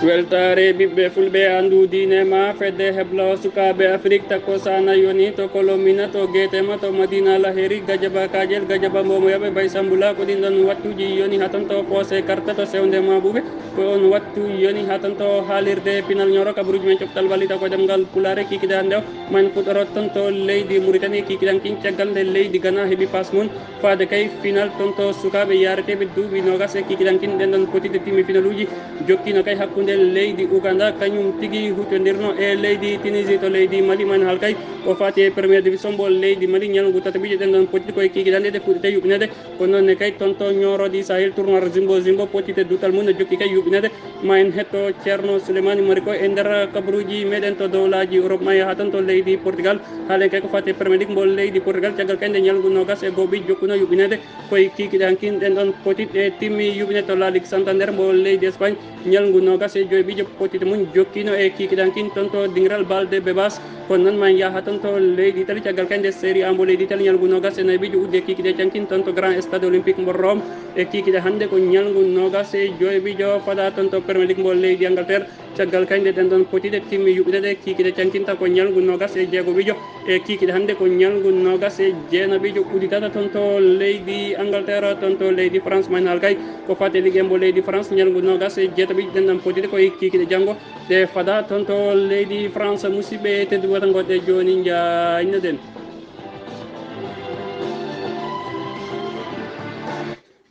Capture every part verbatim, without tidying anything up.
Weltaare ɓiɓɓe fulɓe, anndu diine ma. Fedde heblo sukaaɓe Afrik takko sana yoni to Kolomina, to Getema, to Madina Laheri, Gajaba Kajel, Gajaba Mbomoyaɓe, Bay Sambula, ko ɗin ɗon wattuji yoni ha ton to Poose Karta to sewnde ma ɓuuɓe. Ko on wattu yoni ha ton to haalirde pinal ñoro kabaruji men coftal ballita ko ɗemngal Pulaare. Kikiɗe hannde o man fuɗɗoro ton to leydi Muritani, kikiɗan kin caggal nde leydi Gana heɓi paas mum faade kay final ton to sukaaɓe yaareteeɓe duuɓi noogas e kikiɗan kin. Ɗen ɗon potide timmi finaluuji jokkino kay hakkunde leydi Uganda kañum tigi huccondirno e leydi Tunisie to leydi Mali. Man haal kay ko faati e première division mbo leydi Mali, ñalngu tataɓiijo ɗen ɗon potide koye kikiɗan ɗe ɗe fuɗɗete yuɓɓineede. Ko noon ne kay ton to ñooroɗi Sahel tournoi Zimbo Zimbo potide dutal mum no jokki kay yuɓɓineede. Ma en hetto Ceerno Souleymani Mari ko e nder kabaruuji meɗen to dowlaaji Europe, ma yaha ton to leydi Portugal. Haalen kay ko faati e Premier League mbo leydi Portugal, caggal kay nde ñalngu noogas e go'o ɓe jokkuno yuɓɓineede koye kikiɗe hankin. Ɗen ɗon potide timmi yuɓɓineede to La Ligue Santander mbo leydi Espagne, ñalngu noogas e joy ɓijo potide mum jokkino e kikiɗe hankin ton to dingiral Balde Bebas. Kono noon ma en yaha ton to leydi Italie, caggal kay nde Serie A mbo leydi Italie, ñalngu noogas e nayi ɓijo udde kikiɗe cankin ton to Grand Stade Olympique mbo Rome. E kikiɗe hannde ko ñalngu noogas e joy ɓijo fada ton to Premier League mbo leydi Angleterre. Caggal kay nde ɗen ɗon potide timmi yuɓɓineede, kikiɗe cankinta ko ñalngu noogas e jeego ɓijo. E kikiɗe hannde ko ñalngu noogas e jeenaɓijo udditata ton to leydi Angleterre, ton to leydi France. Ma en haal kay ko faati e Ligue un mbo leydi France, ñalngu noogas e jeetaɓijo ɗen ɗon potide koye kikiɗe janngo. Ɗe fada ton to leydi France, musidɓe tedduɓe wata goɗɗe jooni njaaynoɗen.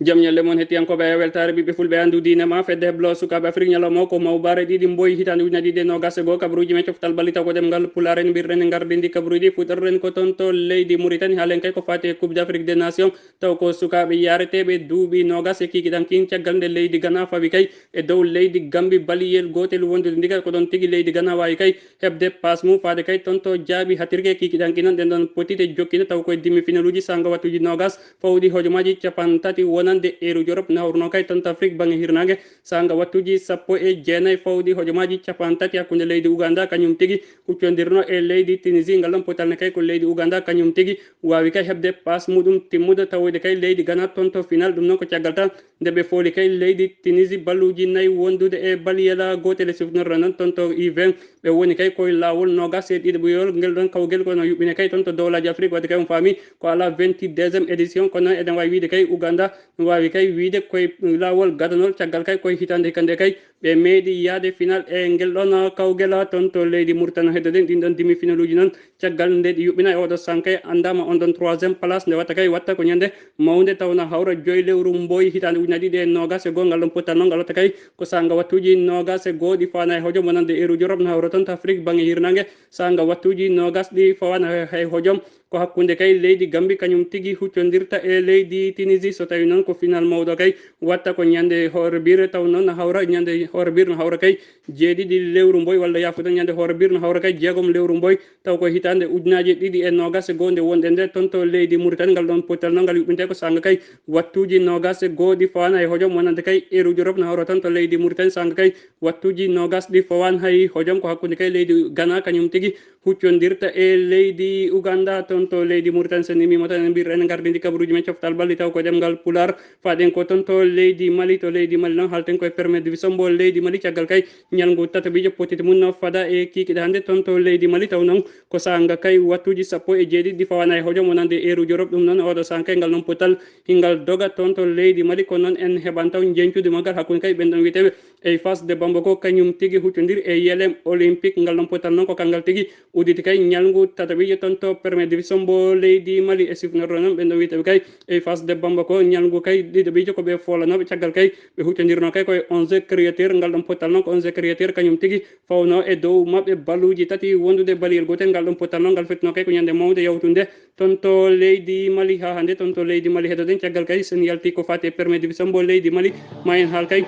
Jam ñalle mon hettiyankooɓe e weltaare ɓiɓɓe fulɓe anndu diine ma. Fedde heblo sukaaɓe Afrik ñalawma o ko mawbaare ɗiɗi mboyi hitaande ujunaaji ɗiɗi e noogas e go'o, kabaruuji men coftal ballita ko ɗemngal Pulaar en mbirɗen e ngarɗindi kabaruuji. Fuɗɗorɗen ko ton to leydi Muritani, haalen kay ko faati e Coupe d'Afrique des Nations, taw ko sukaaɓe yaareteeɓe duuɓi noogas e kikiɗan kin, caggal nde leydi Gana fawi kay e dow leydi Gambi baliyel gootel wondude ndiga. Ko ɗon tigi leydi Gana waawi kay heɓde paas mum faade kay ton to jaaɓi hatirke kikiɗan kin. Ɗen ɗon potide jokkino taw koye demi finaluuji saanga wattuuji noogas fawɗi hojomaaji capanɗe tati wonande eeruji Europe, nahruno kay ton to Afrik baŋnge hirnaange saanga wattuuji sappo e jeenayi fawɗi hojomaaji capanɗe tati hakkunde leydi Uganda kañum tigi huccondirno e leydi Tunisie. Ngal ɗon potal ne kay ko leydi Uganda kañum tigi waawi kay heɓde paas muɗum timmuɗo tawoyde kay leydi Gana ton to final. Ɗum noon ko caggal tan nde ɓe fooli kay leydi Tunisie balluuji nayi wondude e baliyel gootel e sifnorɗo noon ton to U vingt. Ɓe woni kay koye laawol noogas e ɗiɗaɓuyol ngel ɗon kawgel, kono yuɓɓine kay ton to dowlaaji Afrik, waɗde kay on faami ko alaa vingt-deuxième édition. Kono eɗen waawi wiyde kay Uganda no waawi kay wiyde koye laawol gadanol, caggal kay koye hitaande hikka nde kay ɓe meeɗi yahde final e ngel ɗon kawgel ton to leydi Mauritanie. Heddoɗen ɗin ɗon demi finaluuji noon caggal nde ɗi yuɓɓina e oɗo saanga kay anndaama on ɗon troisième place nde watta kay watta ko ñande mawnde taw na hawra joyi lewru mboyi hitaande ujunaaji ɗiɗi e noogas e go'o. Ngal ɗon potal noon ngal watta kay ko saanga wattuuji noogas e go'o ɗi fawaana e hojom wonande eeruji Europe na hawra ton to Afrik baŋnge hirnaange saanga wattuuji noogas ɗi fawaana hay hojom. Ko hakkunde kay leydi Gambi kañum tigi huccondirta e leydi Tunisie, so tawi noon ko final mawɗo kay watta ko ñande hoore bire taw noon no hawra ñande hoore bire no hawra kay jeeɗiɗi lewru mboy walla yafude ñande hoore bire no hawra kay jeegom lewru mboy taw ko hitaande ujunaaji ɗiɗi e noogas e go'o nde wonɗen nde ton to leydi Mauritanie. Ngal ɗon potal noon ngal yuɓɓinte ko saanga kay wattuuji noogas e go'o ɗi fawaana e hojom wonande kay eeruji Europe no hawra ton to leydi Mauritanie saanga kay wattuuji noogas ɗi fawaani hay hojom. Ko hakkunde kay leydi Gana kañum tigi huccondirta e leydi Uganda ton to leydi Mauritanie. So en immiima tan en mbiyat en ngardini kabaruuji men coftal balɗe taw ko ɗemngal Pulaar. Faɗen ko ton to leydi Mali, to leydi Mali noon haalten koye première division mbo leydi Mali, caggal kay ñalngu tataɓiijo pottital mum no fada e kiikiiɗe hannde ton to leydi Mali. Taw noon ko saanga kay wattuuji sappo e jeeɗiɗi ɗi fawaani hay hojom wonande eeruuji Europe. Ɗum noon oɗo saanga kay ngal noon potal hingal doga ton to leydi Mali, kono noon en heɓan taw njeñcuuji maggal hakkunde kay ɓen ɗon wiyeteeɓe Eiffage de Bamako, kañum tigi huccondiri e Yelem Olympique. Ngal ɗon potal noon ko kanngal tigi udditi kay ñalngu tataɓiijo ton to première division mbo leydi Mali. E sifnorɗo noon ɓen ɗon wiyeteeɓe kay Eiffage de Bamako, ñalngu kay ɗiɗaɓiijo ko ɓe foolanooɓe, caggal kay ɓe huccondirno kay koye onze créateur. Ngal ɗon potal noon ko onze créateur kañum tigi fawno e dow maɓɓe baluuji tati wondude baliyel gootel. Ngal ɗon potal noon ngal fettuno kay ko ñande mawnde yawtunde ton to leydi Mali. Haa hannde ton to leydi Mali heddoɗen, caggal kay sen yalti ko faati e première division mbo leydi Mali, ma en haal kay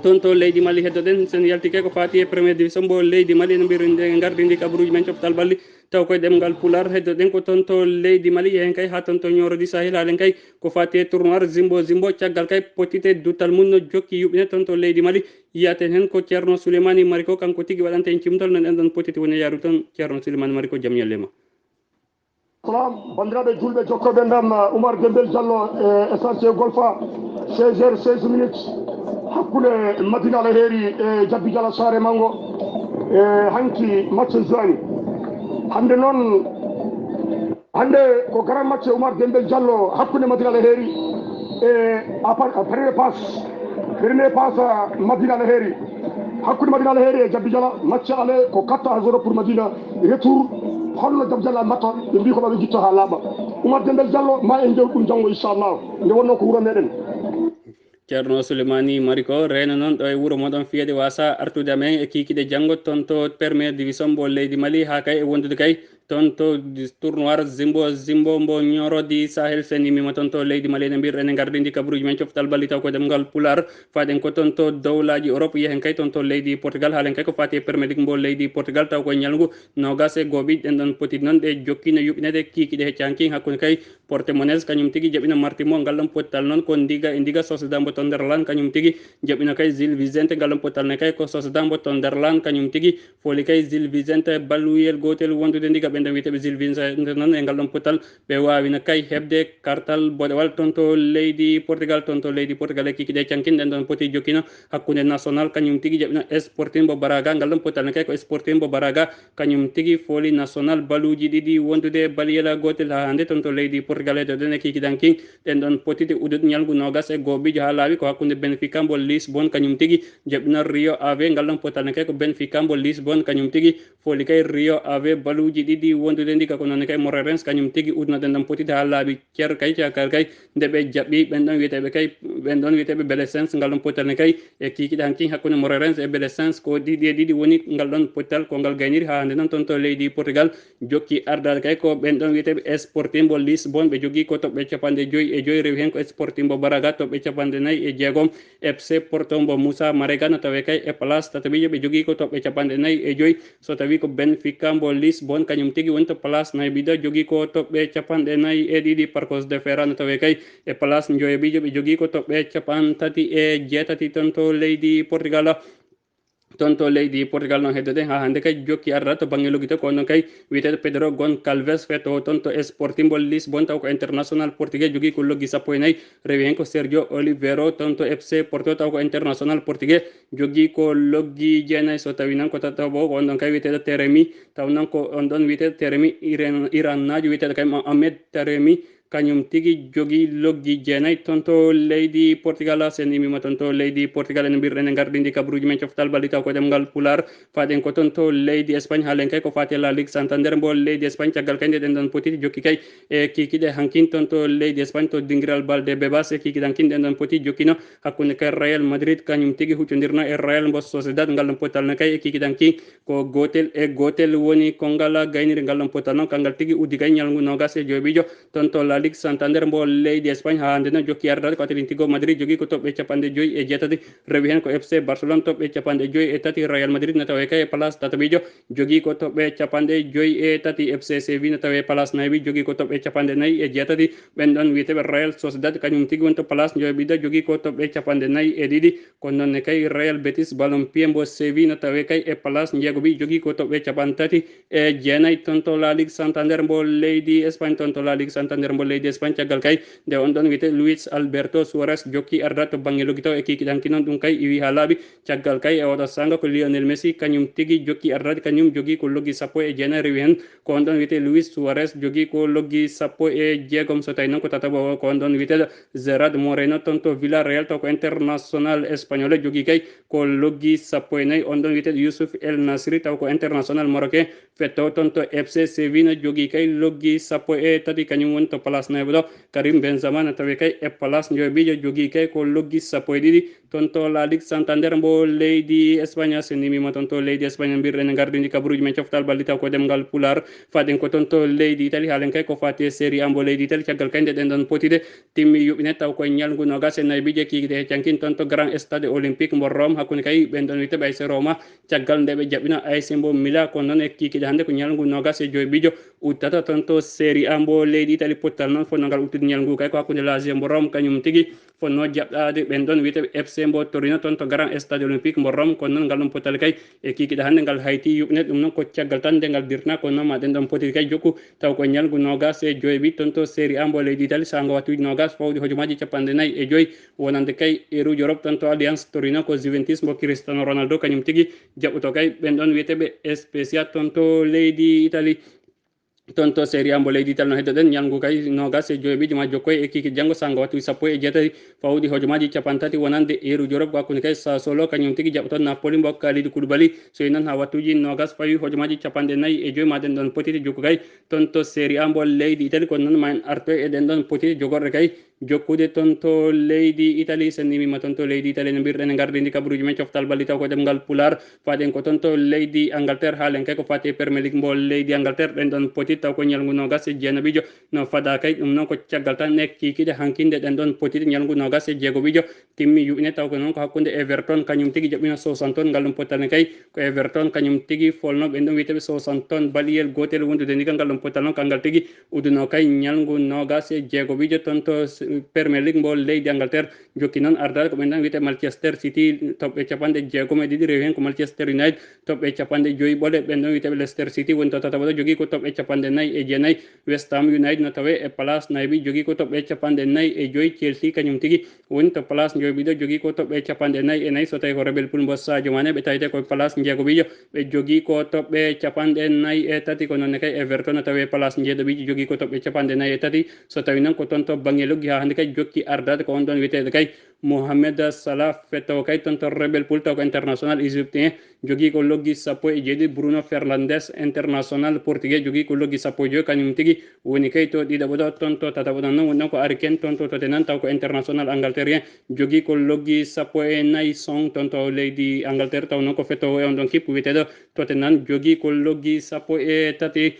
ton to leydi Mali heddoɗen, sen yalti kay ko faati e première division mbo leydi Mali. Ene mbiri nde ngardindi kabaruuji men coftal balli taw koye ɗemngal Pulaar. Heddoɗen ko ton to leydi Mali, yehen kay haa ton to Nioro du Sahel, haalen kay ko faati e tournoi Zimbo Zimbo, caggal kay pottital mum no jokki yuɓɓine ton to leydi Mali. Yiyaten heen ko Ceerno Souleymani Mariko, kanko tigi waɗanta en cimtol no ɗen ɗon pottital woni yaarude ton. Ceerno Souleymani Mariko, jam ñalle ma. Salam, banndiraaɓe juulɓe, jokkooɓe enɗam, Oumar Dembel Diallo e S R C Golfa, seize heures seize minutes. Hakkunde Madina Alheri e Jabbi Jala Saare Mango e hanki match joini. Hannde noon, hannde ko grand match Oumar Dembel Diallo hakkunde Madina Alheri e apa-, premier passe. Premier passe Madina Alheri. Hakkunde Madina Alheri e Jabbi Jala, match aller ko quatre à zéro pour Madina. Retour, holno Jabbi Jala mbatta? Ɓe mbi ko ɓe jitto haa laaɓa. Oumar Dembel Diallo, ma en njew ɗum janngo, inchallah. Nde wonno ko wuro meɗen. Ceerno Souleymani Mariko, reeno noon ɗo e wuro moɗon fiyede wasa artude amen e kikiɗe janngo toon to première division mbo leydi Mali, haa kay e wondude kay toon to tournoi Zimbo, Zimbo mbo Nioro di Sahel. Sen immima toon to leydi Mali, ene mbirɗen e ngardindi kabaruuji men coftal balli taw ko ɗemngal Pulaar. Faɗen ko toon to dowlaaji Europe, yehen kay toon to leydi Portugal, haalen kay ko faati e Premier League mbo leydi Portugal, taw ko e ñalngu noogas e gooɓi. Ɗen ɗon poti noon ɗe jokkino yuɓɓinede kikiɗe heccanki hakkunde kay Portimonense kañum tigi jaɓino marti mo. Ngal ɗon pottal noon ko ndiga e ndiga. Sociedad mbo toon nder lan kañum tigi jaɓino kay Gil Vicente. Ngal ɗon pottal ne kay ko Sociedad mbo toon nder lan kañum tigi fooli kay Gil Vicente balluyel gootel wondude ndiga. Ɓen ɗon wiyeteeɓe Gil Vicente noon e ngal ɗon pottal ɓe waawino kay heɓde kartal boɗewal toon to leydi Portugal. Toon to leydi Portugal e kikiɗe cankin ɗen ɗon poti jokkino hakkunde National kañum tigi jaɓino Sporting mbo Braga. Ngal ɗon pottal ne kay ko Sporting mbo Braga kañum tigi fooli National baluuji ɗiɗi wondude baliyela gootel haa hannde toon to leydi Portugal. E ɗo ɗen e kikiɗankin ɗen ɗon potide udude ñalngu noogas e gooɓijo haa laaɓi ko hakkunde Benfica mbo Lisbon kañum tigi jaɓino Rio Ave. Ngal ɗon pottal ne kay ko Benfica mbo Lisbon kañum tigi fooli kay Rio Ave baluuji ɗiɗi wondude ndiga. Ko noon ne kay Moreirense kañum tigi udno ɗen ɗon potide haa laaɓi cer kay cakar kay nde ɓe jaɓɓi ɓen ɗon wiyeteeɓe kay ɓen ɗon wiyeteeɓe Belenenses. Ngal ɗon pottal ne kay e kikiɗe hanki hakkunde Moreirense e Belenenses ko ɗiɗi e ɗiɗi woni ngal ɗon pottal ko ngal gayniri haa hannde noon toon to leydi Portugal. Jokki ardaade kay ko ɓen ɗon wiyeteeɓe Sporting mbo Lisbon, ɓe jogii ko toɓɓe capanɗe joyi e joyi, rewi heen ko Sporting mbo Braga toɓɓe capanɗe nayi e jeegom, F C Porto mbo Moussa Marega no tawee kay e place tataɓiijo, ɓe jogii ko toɓɓe capanɗe nayi e joyi. So tawii ko Benfica mbo Lisbon, kañum tigi woni to place nayaɓiijo, jogii ko toɓɓe capanɗe nayi e ɗiɗi. Parcos de Ferro no tawee kay e place njoyaɓiijo, ɓe jogii ko toɓɓe capanɗe tati e jeetati toon to leydi Portugal. Toon to leydi Portugal noon heddoɗen haa hannde kay jokki arda to bannge loggito ko noon kay wiyeteeɗo Pedro Goncalves fettowo toon to Sporting mbo Lisbon taw ko international portugais jogii ko loggi sappo e nayi, rewi heen ko Sergio Oliveira toon to F C Porto taw ko international portugais jogii ko loggi jeenayi. So tawi noon ko tataɓo ko on ɗon kay wiyeteeɗo Taremi, taw noon ko on ɗon wiyeteeɗo Taremi Iran, Irannaajo wiyeteeɗo kay Mohamed Taremi kañum tigi jogii loggi jeenayi toon to leydi Portugal. Sen immima toon to leydi Portugal, en mbirɗen e ngarɗindi kabaruuji men coftal balɗi taw ko ɗemngal Pulaar. Faɗen ko toon to leydi Espagne, haalen kay ko faati e La Ligue Santander mbo leydi Espagne. Caggal kay nde ɗen ɗon poti jokki kay e kikiɗe hankin toon to leydi Espagne to dingiral Valdebebas, e kikiɗe hankin ɗen ɗon poti jokkino hakkunde kay Real Madrid kañum tigi huccondirno e Real mbo Sociedad. Ngal ɗon pottal ne kay e kikiɗe hankin ko gootel e gootel woni kongal gayniri. Ngal ɗon pottal noon kangal tigi uddi kay ñalngu noogas e joyɓijo toon to La Ligue Santander mbo leydi Espagne. Haa hannde noon jokki ardaade ko Atlético Madrid jogii ko toɓɓe capanɗe joyi e jeetati, rewi heen ko F C Barcelone toɓɓe capanɗe joyi e tati. Real Madrid no tawee kay e place tataɓiijo jogii ko toɓɓe capanɗe joyi e tati. F C Sevilla no tawee place nayaɓi jogii ko toɓɓe capanɗe nayi e jeetati. Ɓen ɗon wiyeteeɓe Real Sociedad kañum tigi woni to place njoyaɓiijo jogii ko toɓɓe capanɗe nayi e ɗiɗi. Ko noon ne kay Real Betis Balompié mbo Sevilla no tawee kay e place njeegoɓi jogii ko toɓɓe capanɗe tati e jeenayi toon to La Ligue Santander mbo leydi Espagne. Toon to La Ligue Santander mbo leydi Espagne, caggal kay nde on ɗon wiyetee Luis Alberto Suarez jokki ardaade to bannge loggito e kikiɗanki noon ɗum kay iwi haa laaɓi. Caggal kay e oɗo saanga ko Lionel Messi kañum tigi jokki ardaade, kañum jogii ko loggi sappo e jeenayi, rewi heen ko on ɗon wiyetee Luis Suarez jogii ko loggi sappo e jeegom. So tawi noon ko tataɓo o ko on ɗon wiyeteeɗo Gerard Moreno toon to Villarreal taw ko international espagnol jogii kay ko loggi sappo e nayi. On ɗon wiyeteeɗo Youssouf El Nasri taw ko international marocain fettowo toon to F C Sevilla jogii kay loggi sappo e tati, kañum woni to place nayaɓo ɗo. Karim Benzema no tawee kay e place njoyaɓiijo jogii kay ko loggi sappo e ɗiɗi toon to La Ligue Santander mbo leydi Espagne. Sen immima toon to leydi Espagne mbirɗen e ngarɗindi kabaruuji men coftal balɗi taw ko ɗemngal Pulaar. Faɗen ko toon to leydi Italie, haalen kay ko faati e Serie A mbo leydi Italie. Caggal kay nde ɗen ɗon potide timmi yuɓɓine taw koye ñalngu noogas e nayaɓiijo e kikiɗe heccankin toon to Grand Stade Olympique mbo Rome hakkunde kay ɓen ɗon wiyeteeɓe A S Roma. Caggal nde ɓe jaɓɓino A S mbo Milan, ko noon e kikiɗe hannde ko ñalngu noogas e joyɓiijo uddata toon to Serie A mbo leydi Italie. Pottal noon fof no ngal uddude ñalngu kay ko hakkunde Lazio mbo Rome kañum tigi fotnoo jaɓɓaade ɓen ɗon wiyeteeɓe F C mbo Torino, toon to Grand Stade Olympique mbo Rome. Kono noon, ngal ɗon potal kay e kiikiiɗe hannde ngal hayti yuɓneede, ɗum noon ko caggal tan nde ngal dirtinaa. Kono noon, ma ɗen ɗon potiri kay jokku, taw ko ñalngu noogas e joy bi toon to Serie A mbo leydi Italie, saanga wattuuji noogas fawɗi hojomaaji capanɗe nayi e joy, wonande kay eruuji Europe. Toon to Allianz Torino, ko Juventus mbo Cristiano Ronaldo kañum tigi jaɓɓoto kay. Ɓen ɗon wiyeteeɓe Spezia toon to leydi Italie. Toon to Serie A mbo leydi Italie no heddoɗen, ñalngu kay noogas e joy bi juma jokkoy e kiikiiɗe janngo, saanga wattuuji sappo e jeetati fawɗi hojomaaji capanɗe tati, wonande eruuji Europe, ko hakkunde kay Sassuolo kañum tigi jaɓɓoto Napoli mbo Kalidou Koulibaly. So inan haa wattuuji noogas fawi hojomaaji capanɗe nayi e joy, ma ɗen ɗon potiti jokku kay toon to Serie A mbo leydi Italie. Kono noon, ma en artoy e ɗen ɗon potiti jogorɗe kay jokkude toon to leydi Italie. Sen nimi ma toon to leydi Italie, no mbirɗen e ngardiindi kabaruuji men coftal balli taw ko ɗemngal Pulaar. Faɗen ko toon to leydi Angleterre, haalen kay ko faati e Premier League mbo leydi Angleterre. Ɗen ɗon potiti taw ko ñalngu noogas e jeenaɓijo no fada kay. Ɗum noon ko caggal tan e kiikiiɗe hankinde ɗen ɗon potiti ñalngu noogas e jeegoɓijo timmi yuɓine, taw ko noon ko hakkunde Everton kañum tigi jaɓɓino Southampton. Ngal ɗum potal ne kay ko Everton kañum tigi folno ɓen ɗon wiyeteeɓe Southampton baliyel gootel wondude ni ka ngal ɗum potal noon, kangal tigi udduno kay ñalngu noogas e jeegoɓijo toon to s-, Premier League mbo leydi Angleterre. Jokki noon ardaade ko ɓen ɗon wiyetee Manchester City, toɓɓe capanɗe jeegom e ɗiɗi, rewi heen ko Manchester United, toɓɓe capanɗe joyi ɓole, ɓen ɗon wiyeteeɓe Leicester City woni to tataɓo ɗo, jogii ko toɓɓe capanɗe nayi e jeenayi. West Ham United no tawee e place nayɓi, jogii ko toɓɓe capanɗe nayi e joyi. Chelsea kañum tigi woni to place njoyɓiɗo, jogii ko toɓɓe capanɗe nayi e nayi. So tawii ko Red Bull mbo Sadio Mané, ɓe tawetee ko place njeegoɓijo, ɓe jogii ko toɓɓe capanɗe nayi e tati. Ko noon ne kay Everton no tawee place njeeɗoɓijo, jogii ko toɓɓe capanɗe nayi e tati. So tawii noon ko toon to baŋnge loggi haa hannde kay jokki ardaade ko on ɗon wiyeteeɗo kay Mohamed Salah, fettowo kay toon to Red Bull taw ko international égyptien, jogii ko loggi sappo e jeeɗiɗi. Bruno Fernandes, international portugais, jogii ko loggi sappo e joy, kañum tigi woni kay to ɗiɗaɓo ɗo. Toon to tataɓo ɗo noon woni ɗon ko Harry Kane, toon to Tottenham taw ko international angleterien, jogii ko loggi sappo e nayi. Son toon to leydi Angleterre taw noon ko fettowo e on ɗon kippu wiyeteeɗo Tottenham, jogii ko loggi sappo e tati.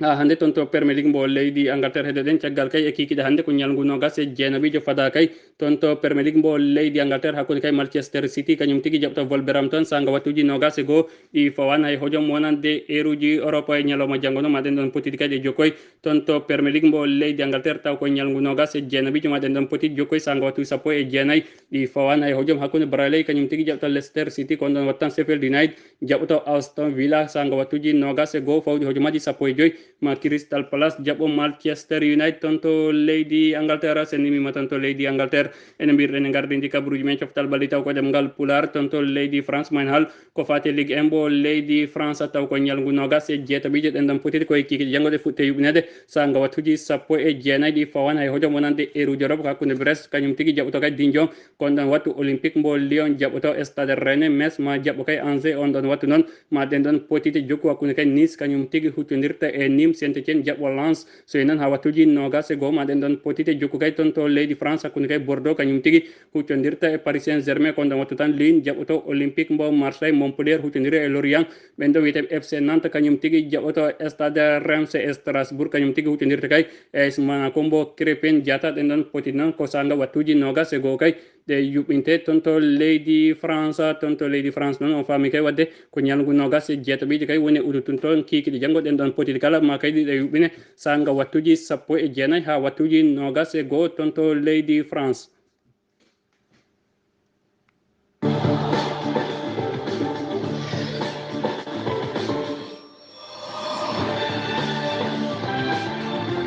Haa hannde toon to Premier League mbo leydi Angleterre, heɗoɗen caggal kay e kiikiiɗe hannde ko ñalngu noogas e jeenaɓijo fada kay toon to Premier League mbo leydi Angleterre, hakkunde kay Manchester City kañum tigi jaɓta Wolverhampton saanga wattuuji noogas e goo ɗi fawaani hay hojom wonande eruuji Europe e ñalawma janngo no. Ma ɗen ɗon potiti kadi e jokkoy toon to Premier League mbo leydi Angleterre taw ko ñalngu noogas e jeenaɓijo, ma ɗen ɗon potiti jokkoy saanga wattuuji sappo e jeenayi ɗi fawaani hay hojom, hakkunde Burnley kañum tigi jaɓta Leicester City, ko on ɗon wattan Sheffield United jaɓɓoto Aston Villa saanga wattuuji noogas e goo fawɗi hojomaaji sappo e joy, ma Crystal Palace jaɓɓo Manchester United toon to leydi Angleterre. Sen nimi ma toon to leydi Angleterre, ene mbirɗen e ngardiindi kabaruuji men coftal balli taw ko ɗemngal Pulaar toon to leydi France, ma en haal ko faati Ligue un mbo leydi France taw ko ñalngu noogas e jeetaɓijo. Ɗen ɗon potiti ko e kiikiiɗe janngo ɗe fuɗɗe yuɓineede saanga wattuuji sappo e jeenayi ɗi fawaani hay hojom wonande eruuji Europe, hakkunde Brest kañum tigi jaɓɓoto kadi Dijon, ko on ɗon wattu Olympique mbo Lyon jaɓɓoto Stade Rennais, Metz ma jaɓɓo kay Angers on ɗon wattu noon. Ma ɗen ɗon potiti jokku hakkunde kay Nice kañum tigi huccondirta e Nîmes, Saint-Étienne jaɓɓo Lens. So e noon haa wattuuji noogas e goo, ma ɗen ɗon potiti jokku kay toon to leydi France hakkunde kay Bordeaux kañum tigi huccondirta e Paris Saint-Germain, ko on ɗon wattu tan Lille jaɓɓoto Olympique mbo Marseille, Montpellier huccondira e Lorient. Ɓen ɗo wiyeteeɓe F C Nantes kañum tigi jaɓɓoto Stade Reims, e Strasbourg kañum tigi huccondirta kay e A S Monaco mbo Krépin Diatta. Ɗen ɗon potiti noon ko saanga wattuuji noogas e goo kay ɗe yuɓɓinte toon to leydi France. Toon to leydi France noon on faami kay wadde ko ñalngu noogas e jeetaɓijo kay woni e udditun toon kiikiiɗe janngo. Ɗen ɗon potiti kala ma kay ɗiɗe yuɓɓine saanga wattuuji sappo e jeenayi haa wattuuji noogas e goo toon to leydi France.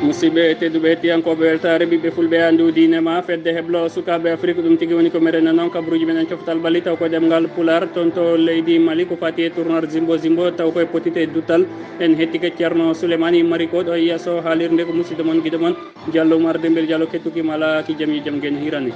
Musidɓe tedduɓe, hettiyankooɓe weltaare ɓiɓɓe fulɓe, anndu diine ma fedde heblo sukaaɓe Afrik, ɗum tigi woni ko meɗen nanon kabaruuji meɗen coftal ɓalli taw ko ɗemngal Pulaar. Toon to leydi Mali ko faati e tournoi Zimbo Zimbo taw koye potite duttal. En hettike Ceerno Souleymani Mariko ɗo e yeeso haalirde ko musidɗo mon, giɗo mon Diallo Oumar Dembel Diallo, kettuki mala ki jam, yo jam gen hiirane.